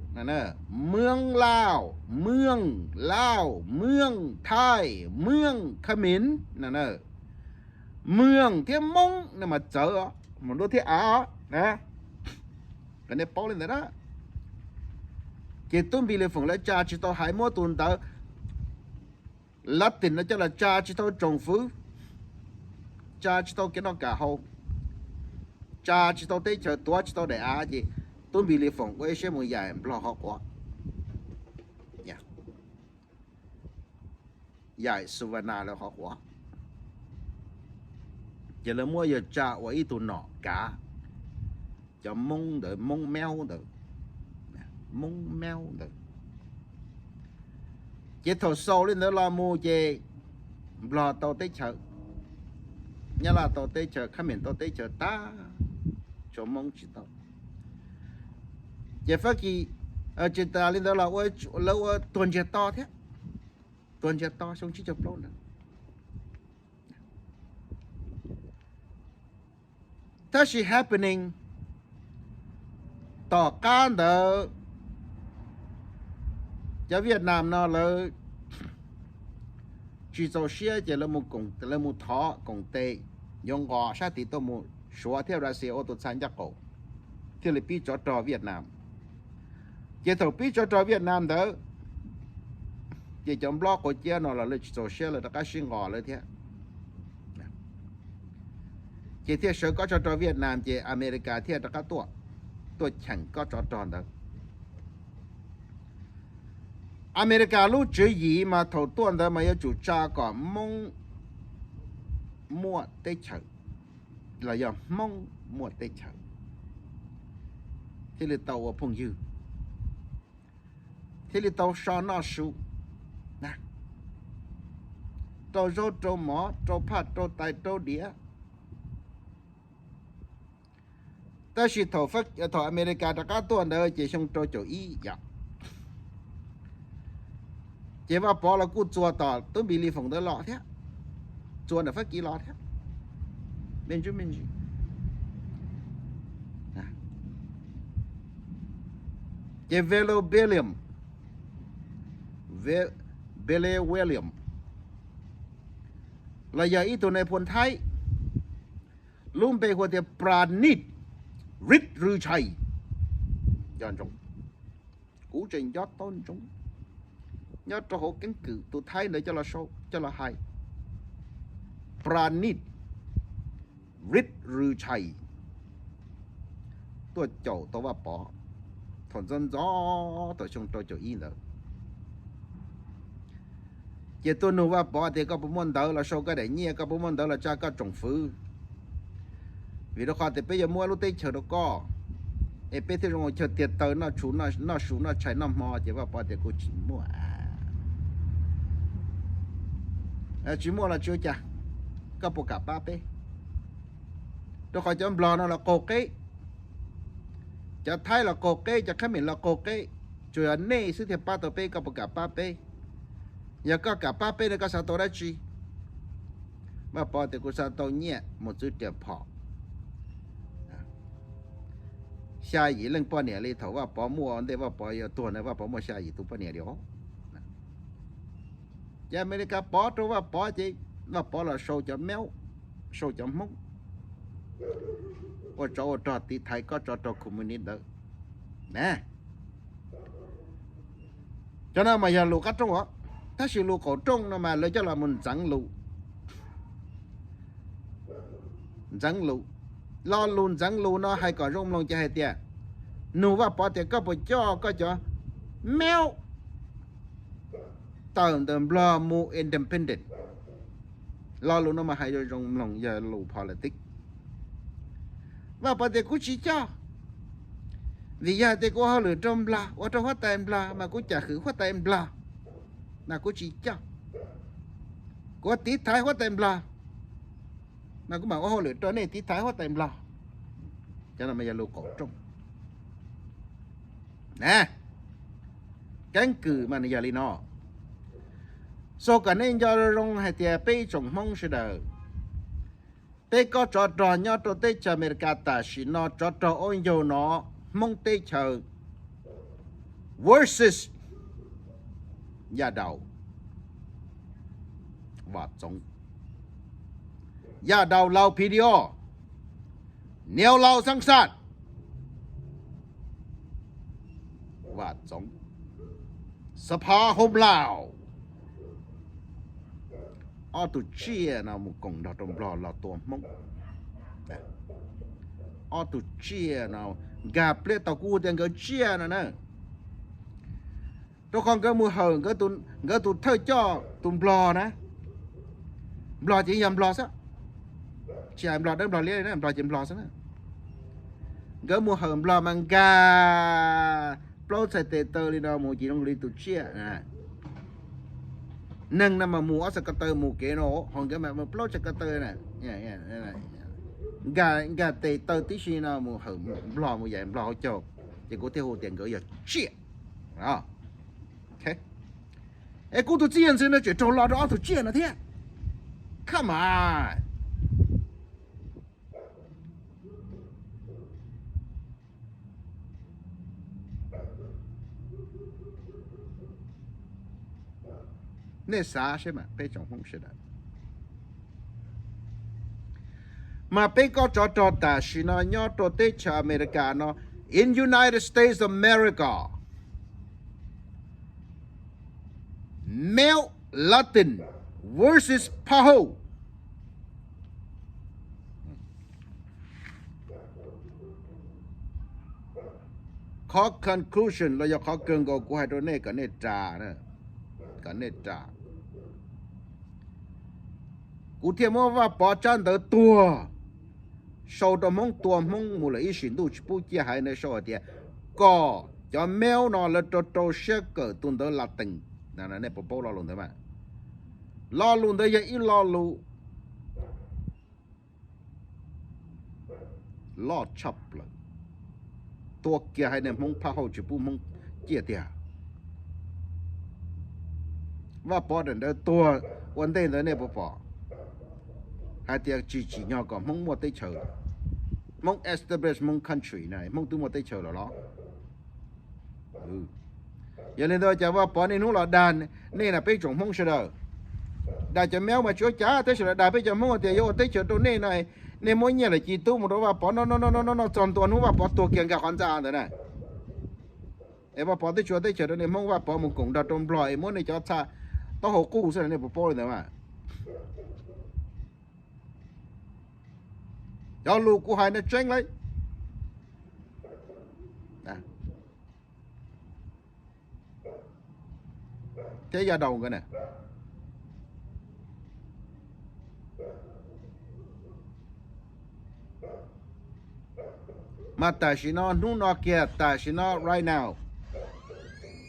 Mueang Lauj, Mueang Lauj, Mueang Thaib, Mueang Khab Mim no. Mueang thiab Moob no mas txawv os, mus nruab thiab av os na. Kom nej paub li ntawd na. Ces Tub Npis Lis Foom lawv tsa tsis tau haiv, muab tus ntawv Latin no coj los tsa tsis tau tsoom fwv, tsa tsis tau kev noj kam haus, tsa tsis tau teb chaws, tuav tsis tau daim av, ces Tub Npis Lis Foom ua ib siab mus yaim Nplog hov quav, yaim Xu Va Nas lawv hov quav. Ces lawv muab yawg tsa ua ib tug nom kav cov Moob ntawd, Moob Meub ntawd, Moob Meub ntawd. Ces thaum xaus li ntawd los mus ces Nplog tau teb chaws, Nyab Laj tau teb chaws, Khab Mim tau teb chaws tag, tshuav Moob tsis tau. Ces Fab Kis tsis tas li ntawd los lawv ua tuag ntsiag to thiab, tuag ntsiag to xyoo tsib caug plaub ntawd. Tab sis happening tom qab ntawd, cov Vietnam no lawv tsis txaus siab ces lawv mus thov koom tes, yuav nqos sab tid tuaj mus, Suav thiab Russia ua tus txha ncaj qaum, thiaj li pib tsov rog Vietnam. Ces thaum pib tsov rog Vietnam ntawd, ces cov nplob quav ciab no los lawv tsis txaus siab, lawv rov qab sib nqos lawv thiab. Ces thiaj sawv kob tsov rog Vietnam, ces America thiaj rov qab tuaj, tuaj cheem kob tsov rog ntawd. America lub tswv yim mas thaum tuaj ntawd mas yuav tsum tsa kom Moob muaj teb chaws, los yog Hmoob muaj teb chaws, thiaj li tau ua phooj ywg, thiaj li tau so noj su, rau zaub rau mov, rau phaj rau tais rau diav. Tab sis thaum America rov qab tuaj ntawd ces xyoo rau caum ib yom, ces Vaj Pov los kuj txua tom Tub Npis Lis Foom ntawd los thiab, txua ntawm Fab Kis los thiab, me ntsis me ntsis. Ces Velo William, Velo William los yog ib tug nais phoo Thaib, lub npe hu tias Pranit Rit Rwg Chai. Nco ntsoov, kuv tseem nco tau ntsoov, nyob rau hauv keeb kwm tus Thaib ntawd coj los hais, Pranit Rit Rwg Chai, tuaj caum tau Vaj Pov thaum ntxov ntxov thaum xyoo rau caum ib ntawd. Ces tuaj nug Vaj Pov tias koj puas muaj ntawv los sau koj daim nyiaj, koj puas muaj ntawv los tsa koj tsoom fwv. Vim rau qhov tias peb yuav muab lub teb chaws rau koj, es peb thiaj zoo chaw tiag taw noj su noj tshais noj hmo. Ces Vaj Pov tias kuv tsis muaj. Tsis muaj los tsis ua cas, koj puas kam pab peb? Rau qhov cov Nplog no los qaug qeb, cov Thaib los qaug qeb, cov Khab Mem los qaug qeb, tsuas yog nej xwb thiaj pab tau peb, koj puas kam pab peb? Yog koj kam pab peb no koj xav tau dab tsi? Vaj Pov tias kuv xav tau nyiaj mus txwv riam phom. Xya yim leej poj niam li thaum Vaj Pov muaj ntej Vaj Pov yuav tuag na, Vaj Pov muaj xya yim tus poj niam li os. Ces Amelikas pov rau Vaj Pov ces Vaj Pov los sau cov Meeb, sau cov Hmoob ua tsov ua rog tiv thaiv kob tsov rog communist ntawd na. Cov no mas yog lus qab rooj os, tab sis lus qaum rooj no mas lawv coj los mus ntxeev lus. Ntxeev lus, lo lus ntxeev lus no hais kom zoo mloog ces hais tias, nug Vaj Pov tias koj puas coj koj cov Meeb tawm ntawm Nplog mus independent. Lo lus no mas hais zoo zoo mloog yog lus politics. Vaj Pov tias kuv tsis coj, vim yog tias kuv ua hauj lwm rau Nplog, ua rau huab tais Nplog mas kuv cam hwm huab tais Nplog, mas kuv tsis coj. Kuv tiv thaiv huab tais Nplog, mas kuv mam ua hauj lwm rau nej tiv thaiv huab tais Nplog. Cov no mas yog lus qaum rooj. Keeb kwm mas nws yog li no. Xav kom nej nco zoo hais tias peb ib tsoom Hmoob sawv daws, peb kob tsov rog nyob rau teb chaws Amelikas tam sim no, tsov rog ub yaug no, Hmoob teb chaws versus Yaj Daus, Vam Txoov, Yaj Daus Laus P D O, Niau Laus Xeeb Xaj, Vam Txoov, Xab Pha Hom Laus. Ob tug tsiaj no mus koom nrog rau Nplog los tua Hmoob. Ob tug tsiaj no nkag pliab tau kuv tias nkawd tsiaj no na. Rau qhov nkawd mus hawm nkawd tus thawj coj tus Nplog na. Nplog ces yog Nplog xwb, tsis hais Nplog dawb Nplog liab li na, Nplog ces Nplog xwb na. Nkawd mus hawm Nplog mas nkag plaub txhais tes taw li no mus ces zoo li tus tsiaj. Neeg no mas mus ob txhais ko taw mus kev no, ho nkawd mas mus plaub txhais ko taw na. Nkag tes taw tib si no mus hawm Nplog mus yaim Nplog hauv caug, ces kuv thiaj hu tias nkawd yog tsiaj. Es kuv tus txiv yawg ntxwv no tseem raug lo rau ob tug tsiaj no thiab. Come on. Nej xav seb mas peb tsoom Hmoob sawv daws, mas peb kob tsov rog tam sim no nyob rau teb chaws Amelikas no, in United States of America, Mel Latin versus Paho. Qhov conclusion los yog qhov kawg nkaus kuv hais rau nej kom nej ras, kom nej ras. Kuv thiaj muab Vaj Pov tsab ntawv tuag sau rau Hmoob tua Hmoob mus lawm ib sim ntuj tsis pub ciaj haiv ntawd sau hais tias kom cov Mel no lawv rau rau siab kawm tus ntawv Latin. Nej puas paub lo lus ntawd mas? Lo lus ntawd yog ib lo lus loj tshaj plaws, tua kiag haiv neeg Hmoob phaj hauj tsis pub Hmoob ciaj tiag. Vaj Pov daim ntawv tuag ua ntej ntawd nej puas pom hais tias tsis tsim nyog kom Hmoob muaj teb chaws, Hmoob establish Hmoob country na, Hmoob twb muaj teb chaws lawm los? Yog li ntawd cas Vaj Pov niaj hnub los dag nej na peb tsoom Hmoob sawv daws? Dag cov Mel mas tsis ua cas, tab sis los dag peb cov Hmoob tias yuav ua teb chaws rau nej no, nej muab nyiaj lawm ci tub mus rau Vaj Pov noj noj noj noj txog ntua hnub Vaj Pov tuag kiag nkag qhov ntxa ntawd na. Es Vaj Pov twb tsis ua teb chaws rau nej Hmoob, Vaj Pov mus koom nrog rau Nplog es muab nej cov txha taub hau quj xwb, nej puas paub li ntawd mas? Cov lus kuv hais no tseeb lauj. Thiab Yaj Daus nkawd na, Mas tam sim no, hnub no kiag, tam sim no, right now,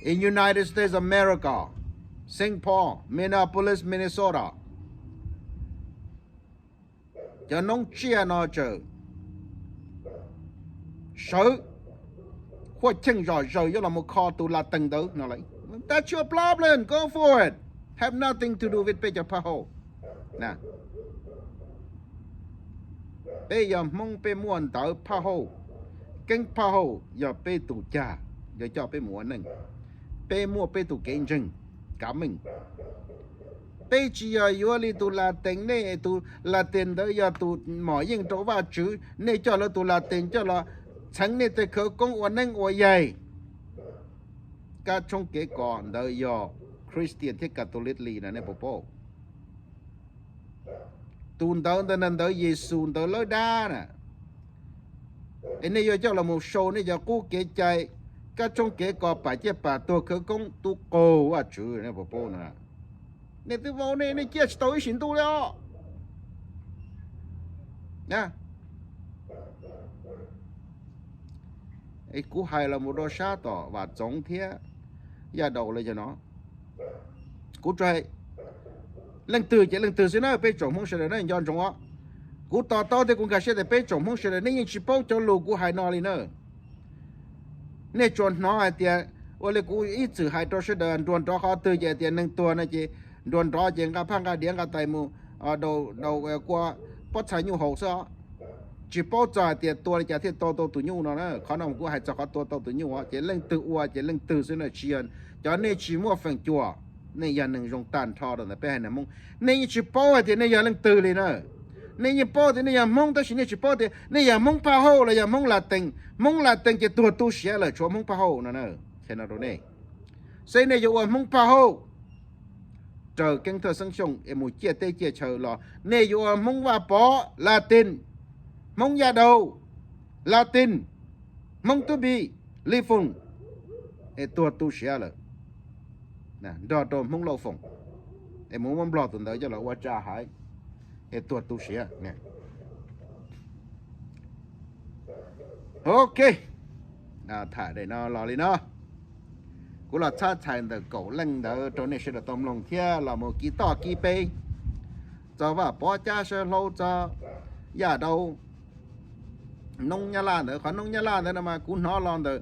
in United States of America, Saint Paul, Minneapolis, Minnesota, cov noob tsiaj no tseem sawv huaj cheej zom zaws yuav los mus kho tus la tees ntawd no lawm. That's your problem, go for it. Have nothing to do with peb cov phaj hauj. Peb yog Hmoob, peb muaj ntawv phaj hauj, keeb phaj hauj yog peb tus cag, yog coj peb mus ua neej. Peb muaj peb tus kev ntseeg kav meej. Peb tsis yog yuav li tus la tees, nej tus la tees ntawd yog tus mom yeej rau Vajtswv, nej coj lawv tus la tees coj los txheev nej tej khawv koob ua neeb ua yaig. Kab tshoob kev kos ntawd yog Christian thiab Catholic li no nej puas paub? Tus ntawv ntawd na ntawv Yexus ntawv lawb dab na. Es nej yuav coj los mus sau nej cov qub kev cai, kab tshoob kev kos, pam ciaj pam tuag, khawv koob tub qaug Vajtswv, nej puas paub no? Nej twb vau, nej ciaj tsis tau ib sim ntuj li os. Kuv hais los mus rau sab tom Vam Txoov thiab Yaj Daus lawv cov no. Kuv tsuas hais leej twg ces leej twg xwb na, peb tsoom Hmoob sawv daws na nco ntsoov os. Kuv to taub thiab kuv nkag siab tias peb tsoom Hmoob sawv daws nej yeej tsis paub cov lus kuv hais no li na. Nej tsuas hnov hais tias, ua li kuv ib txwm hais rau sawv daws, nruas nrov qhov twg ces hais tias neeg tuag no ces nruas nrov ces nqa phaj nqa diav nqa tais mus daus kua pob txha nyuj haus xwb os. Tsis paub txog hais tias tua li cas thiaj tua tau tus nyuj no na. Qhov no kuv hais txog qhov tua tau tus nyuj os, ces leej twg ua ces leej twg xwb na, tsis yog, cov nej tsis muaj feem cua, nej yog neeg zoo tag nrho rau ntawm peb haiv neeg Hmoob. Nej yeej tsis paub hais tias nej yog leej twg li na. Nej yeej paub tias nej yog Hmoob tab sis nej tsis paub tias nej yog Hmoob phaj hauj los yog Hmoob la tees. Hmoob la tees ces tuag tu siav lawm, tshuav Hmoob phaj hauj no na. Qhia no rau nej, seb nej yuav ua Hmoob phaj hauj raws Keeb Thawj Xeeb Xyooj es mus ciaj teb ciaj chaw los nej yuav ua Hmoob Vaj Pov la tees, Hmoob Yaj Daus la tees, Hmoob Tub Npis Li Foom es tuag tu siav lawm, nrog rau Hmoob Lauj Foom es mus muab Nplog tus ntawd coj los ua tsa haiv es tuag tu siav. Ok, tham daim no los li no. Kuv los txhab txhais ntawm kaum leej ntawd rau nej sawv daws tau mloog thiab los mus kib toj kib peb txog Vaj Pov cab sawv hlau txog Yaj Daus noob Nyab Laj ntawd. Qhov noob Nyab Laj ntawd no mas kuv hnov los ntawm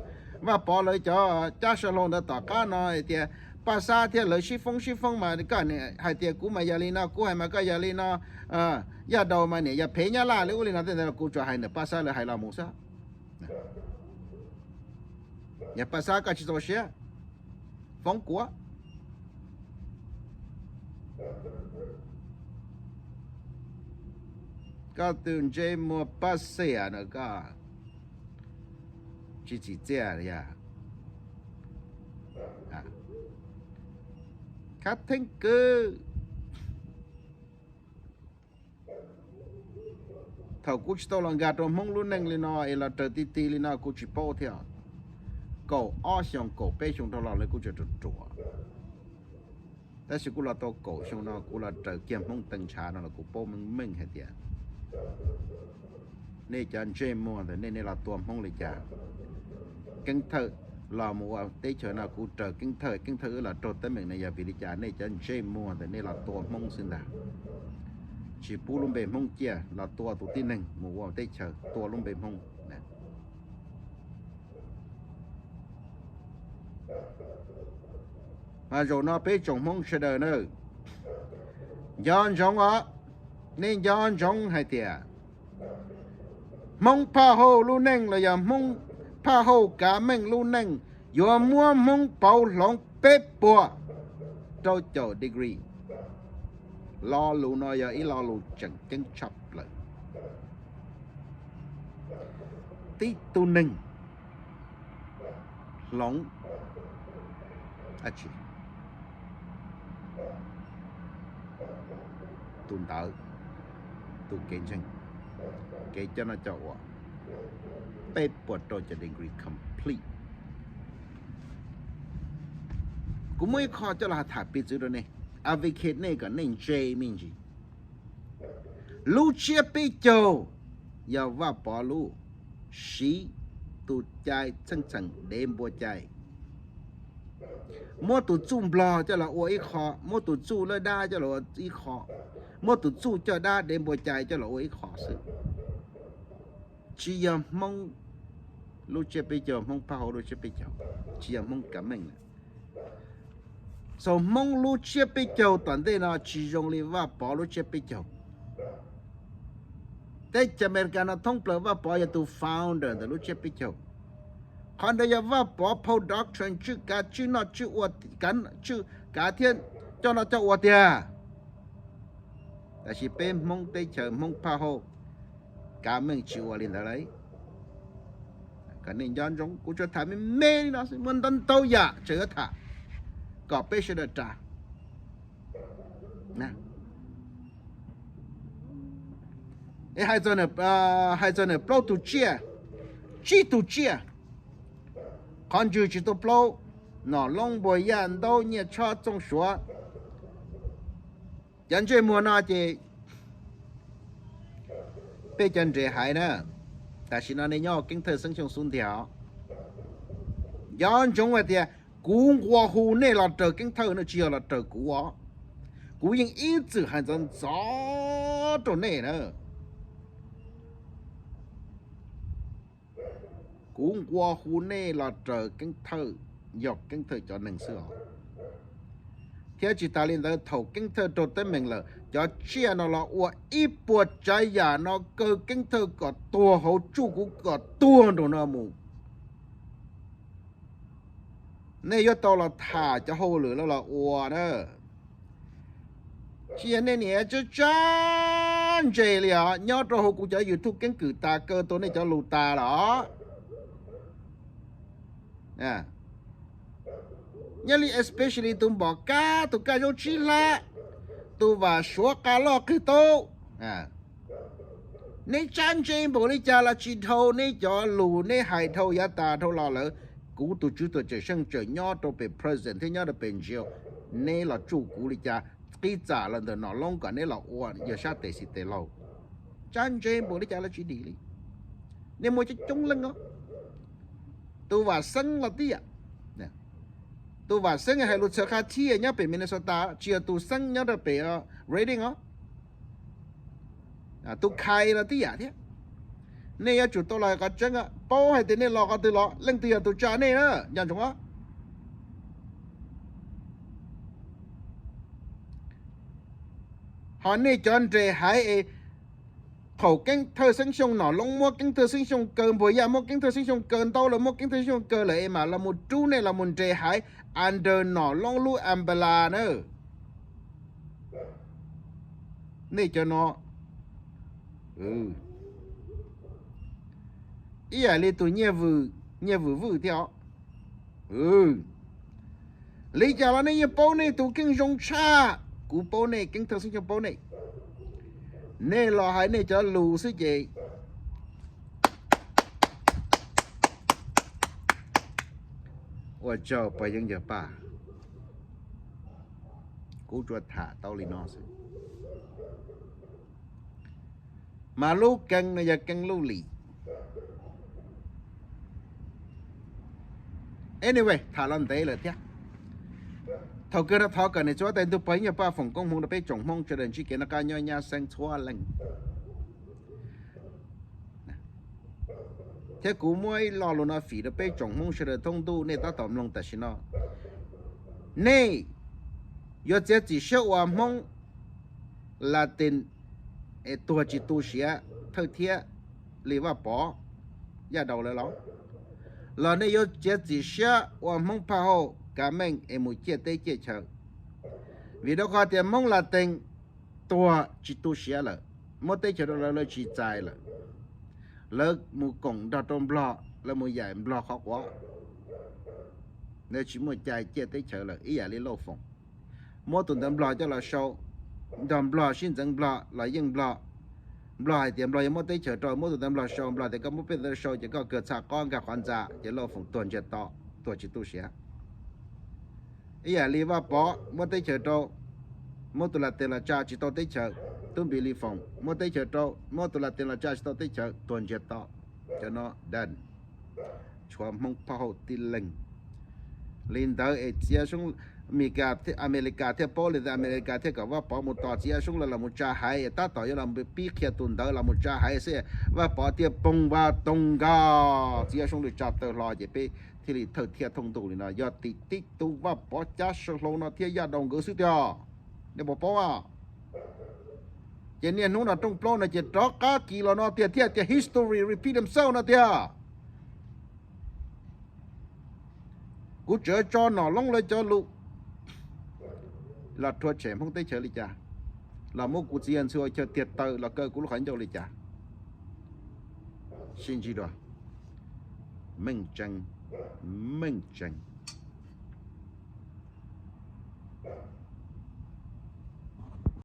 Vaj Pov lawv cov cab sawv hlau ntawd tom qab no hais tias Paj Xab thiab lawv sib foob sib foob mas koj hais tias kuv mas yog li no, kuv hais mas koj yog li no, Yaj Daus mas niam yog phev Nyab Laj li ub li no tej ntawd, kuv tsuas hais ntawm Paj Xab lawv hais los mus xwb. Yog Paj Xab koj tsis txaus siab, foob kuv. Koj tus ntsej muag Paj Xiam no koj tsis txim txiaj li yog? Khav theeb kwv. Thaum kuv tsis tau los nkag rau Hmoob lub neej li no es los raws ti ti li no kuv tsis paub thiab. Kaum ob xyoos kaum peb xyoo dhau los lawm kuv tseem ruam ruam. Tab sis kuv los tau kaum xyoo no kuv los raws kiag Hmoob teej ntshav no los kuv paub meej meej hais tias nej cov ntsej muag ntawm nej, nej los tua Hmoob li cas? Keeb Thawj los mus ua teb chaws no kuv raws Keeb Thawj, Keeb Thawj wb los raug teeb meem no yog vim li cas? Nej cov ntsej muag ntawm nej los tua Hmoob xwb ntag. Tsis pub lub npe Hmoob ciaj los tua tus tib neeg mus ua teb chaws tua lub npe Hmoob. Mas zaum no peb tsoom Hmoob sawv daws na, nco ntsoov os, nej nco ntsoov hais tias Hmoob Phaj Hauj lub neej los yog Hmoob Phaj Hauj Kav Meej lub neej yuav muab Hmoob pauv hloov peb puas rau caum degree. Lo lus no yog ib lo lus tseem ceeb tshaj plaws. Tib tug neeg hloov dab tsi? Tus ntawd, tus kev ntseeg, kev coj noj coj ua, peb puas rau caum degree complete. Kuv muaj ib qho coj los tham piv txwv rau nej, advocate nej kom nej ntse me ntsis. Lub tsiab peb caug yog Vaj Pov lub, siv tus cai txheej txheem dev npua cai. Muab tus txuj nplog coj los ua ib qho, muab tus txuj lawb dab coj los ua ib qho, muab tus txuj coj dab dev npua cai coj los ua ib qho xwb. Tsis yog Hmoob lub tsiab peb caug, Hmoob phaj hau lub tsiab peb caug, tsis yog Hmoob kav meej lawm. Xaus Hmoob lub tsiab peb caug tom ntej no tsis zoo li Vaj Pov lub tsiab peb caug. Teb chaws Amelikas no thoob plaws Vaj Pov yog tus founder ntawm lub tsiab peb caug. Qhov ntawd yog Vaj Pov phau doctrine tswj kav, tswj noj tswj ua, tswj kav thiab coj noj coj ua tiag. Tab sis peb Hmoob teb chaws Hmoob phaj hau kav meej tsis ua li ntawd lauj. Kom nej nco ntsoov, kuv tsuas tham me me li no, muaj ntau ntau yam tseem yuav tham kom peb sawv daws ras. Hais txog nws plaub tus tsiaj, tsib tus tsiaj, qhov ntswg tsis tu plaub, Nom Loob, Npua Yaj, Ntaub, Nyiaj Tshob, Txooj Suav. Cov ntsej muag no ces peb cov nres haiv na, tam sim no nej nyob Keeb Thawj Xeeb Xyooj xub ntiag os. Nco ntsoov hais tias kuv nqua hu nej los raws Keeb Thawj na, tsis yog los raws kuv os. Kuv yeej ib txwm hais ntxov ntxov rau nej na. Kuv nqua hu nej los raws Keeb Thawj, yog Keeb Thawj cov neeg xwb os. Thiab tsis tas li ntawd, thaum Keeb Thawj raug teeb meem lawm, cov tsiaj no los ua ib puas tsav yam no kaw Keeb Thawj kom tuag hauv tsuj, kuv kom tuag nraum no mus. Nej yuav tau los tham cov hauj lwm los ua na. Tsis yog nej niam tsab tsab ntse li os, nyob rau hauv kuv cov YouTube keeb kwm tas kaw tau nej cov lus tas los. Nyob li especially tus Npom Kab, tus Kaj Zaub Tsib Hlab, tus Vam Suav Qa Loj Qig Taub, neb tsab ntse npaum li cas los tsis dhau, neb cov lus neb hais dhau yav tas dhau los lawm. Kuv tus Tswv Tuam Cawm Seej tseem nyob rau pem present thiab nyob rau pem jail, neb los tsuj kuv li cas, qib txam los ntawm Nom Loob kom neb los ua yawg sab tes xis tes laug. Tsab ntse npaum li cas los tsis dim li. Nej muaj coob coob leej os. Tus Vam Xeeb los tib yam. Tus Vam Xeeb hais lus txhawv qha thiab nyob pem Minnesota, tsis yog tus Xeeb nyob rau pem Redding os. Tus Khais los tib yam thiab. Nej yuav tsum tau los qhov tseeb, paub hais tias nej los qhov twg los, leej twg yog tus tsa nej na, nco ntsoov os. Ho nej cov nres haiv es thaum Keeb Thawj Xeeb Xyooj, Nom Loob muab Keeb Thawj Xeeb Xyooj kaw, Npua Yaj muab Keeb Thawj Xeeb Xyooj kaw, Ntaub lawv muab Keeb Thawj Xeeb Xyooj kaw lawm es mam los mus rub nej los mus nres haiv under Nom Loob lub umbrella na. Nej cov no ib yam li tus Nyiaj Vwm Vwj thiab os. Li cas los nej yeej paub nej tus kheej zoo tshaj. Kuv paub nej, Keeb Thawj Xeeb Xyooj paub nej. Nej los hais nej cov lus xwb ces ua tsaug pog Yeeb Yawg Paj. Kuv tsuas tham tau li no xwb. Mas lub keeb no yog keeb lub lim. Anyway, tham los ntev lawm thiab. Thaum kawg no thov kom niam txiv huab tais ntuj pog Yeeb Yawg Paj foom koob hmoov rau peb tsoom Hmoob sawv daws ntsib kev noj qab nyob nyab xeeb txhua leej. Thiab kuv muab ib lo lus no fim rau peb tsoom Hmoob sawv daws thoob ntuj nej tab tom mloog tam sim no. Nej yuav txiav txim siab ua Hmoob Latin es tuag tsis tu siav thawj thiab li Vaj Pov, Yaj Daus lawv los? Los nej yuav txiav txim siab ua Hmoob phaj hauj kav meej es mus ciaj teb ciaj chaw? Vim rau qhov tias Hmoob Latin tuag tsis tu siav lawm, muab teb chaws rau lawv, lawv tsis txais lawm. Lawv mus koom nrog rau Nplog, lawv mus yaim Nplog qhov quav. Lawv tsis muaj cai ciaj teb chaws lawm ib yam li Lauj Foom. Muab tus ntawd Nplog coj los sau, nrog Nplog sib ntxeev Nplog los yeej Nplog. Nplog hais tias Nplog yuav muab teb chaws rau, muab tus ntawd Nplog sau, Nplog tias koj muab peb ntawd sau ces koj kawg txhaj qob nkag qhov ntxa, ces Lauj Foom tuag ntsiag to, tuag tsis tu siav. Ib yam li Vaj Pov muab teb chaws rau, muab tus Latin los tsa tsis tau teb chaws. Tub Npis Lis Foom muab teb chaws rau, muab tus Latin los tsa tsis tau teb chaws, tuag ntsiag to. Cov no done. Tshuav Hmoob phauj hauv tib leeg. Li ntawd es txiv Yaj Soob, Amelikas thiaj paub li ntawd, Amelikas thiaj kom Vaj Pov mus tos txiv Yaj Soob los los mus tsa haiv, tab tom yuav los pib qhia tus ntawd los mus tsa haiv xwb, Vaj Pov thiaj poob vaj toog nkag, txiv Yaj Soob li tsa tawg hlo ces peb thiaj li thawj thiaj thooj ntuj li no. Yog tim tib tug Vaj Pov cab saw hlau no thiab Yaj Daus nkawd xwb tiag. Nej puas paub? Ces niaj hnub no rooj plaub no ces rov qab kis los no tiag thiab tias history repeat themselves no tiag. Kuv tseem tso Nom Loob lawv cov lus los rhuav tshem Hmoob teb chaws li cas, los muab kuv txiv yawg Ntxhw Ua Chaw tiag taw los kaw kuv lub qhov ncauj li cas. Sib ntsib dua. Meej tseeb, meej tseeb.